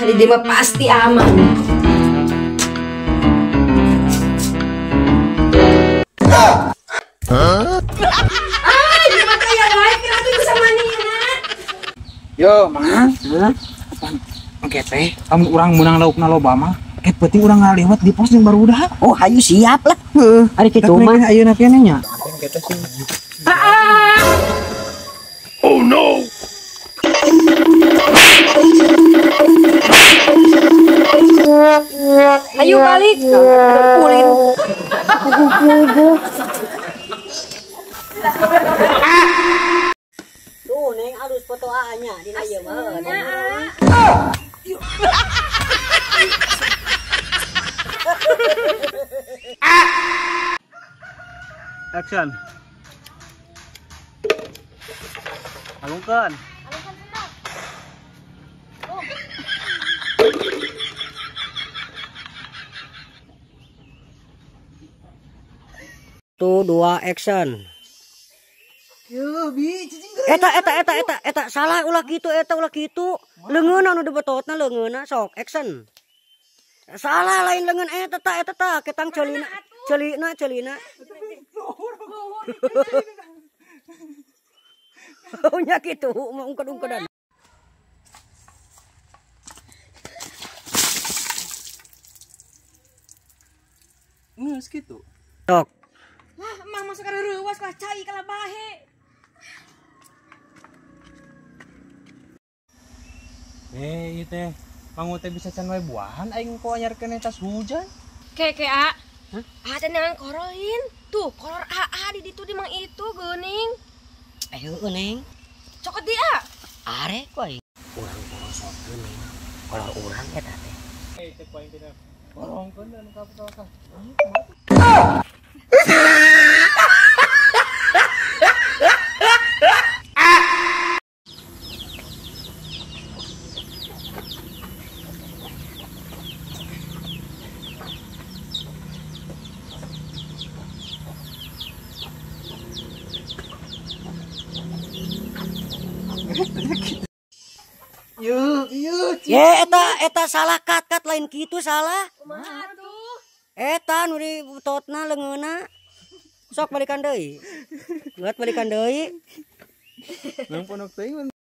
Di dieu mah pasti aman. Ah, di mah kaya wae kenapa bisa manina? Yo, Mang. Apaan? Oke teh, kamu urang meunang laukna loba mah. Ket penting urang ngaliwat di pos jeung barudak. Oh, hayu siap lah. Heeh. Ari kitu mah. Ayeuna keneh nya. Oh no. Ayo balik. Pulin. Tuh, Neng alus foto AA-nya dina ieu mah. Action. Alungkeun. Tuh, dua action. Yo, bi, cicing Eta eta eta eta eta salah ulah kitu eta ulah kitu. Leungeunna nu dibetotna leungeunna sok action. Salah lain leungeun eta ta eta ta ketang ceulina ceulina ceulina. Oh nya kitu mah ungked-ungkedan. Geus kitu. Sok. Lah, emang masuk ka reuwas lah cai kalah bahe. Eh, ieu teh mangu teh bisa can wae buahan aing ku anyarkeun tas hujan. Ke ke a. Hah? Ah, teh neangan korolin. Tuh, kolor AA di ditu di mang itu geuning. Eh, heueuh Neng. Cokot dia. Are ku aing. Urang porosotkeun Neng. Kolor urang eta teh. Eh, teh ku aing teh borongkeun dan ka ka. Ye eta eta salah kat-kat lain kitu salah. Kumaha atuh? Eta nu dibetotna leungeunna. Sok balikan deui. Buat balikan deui. Nang pondok teuing.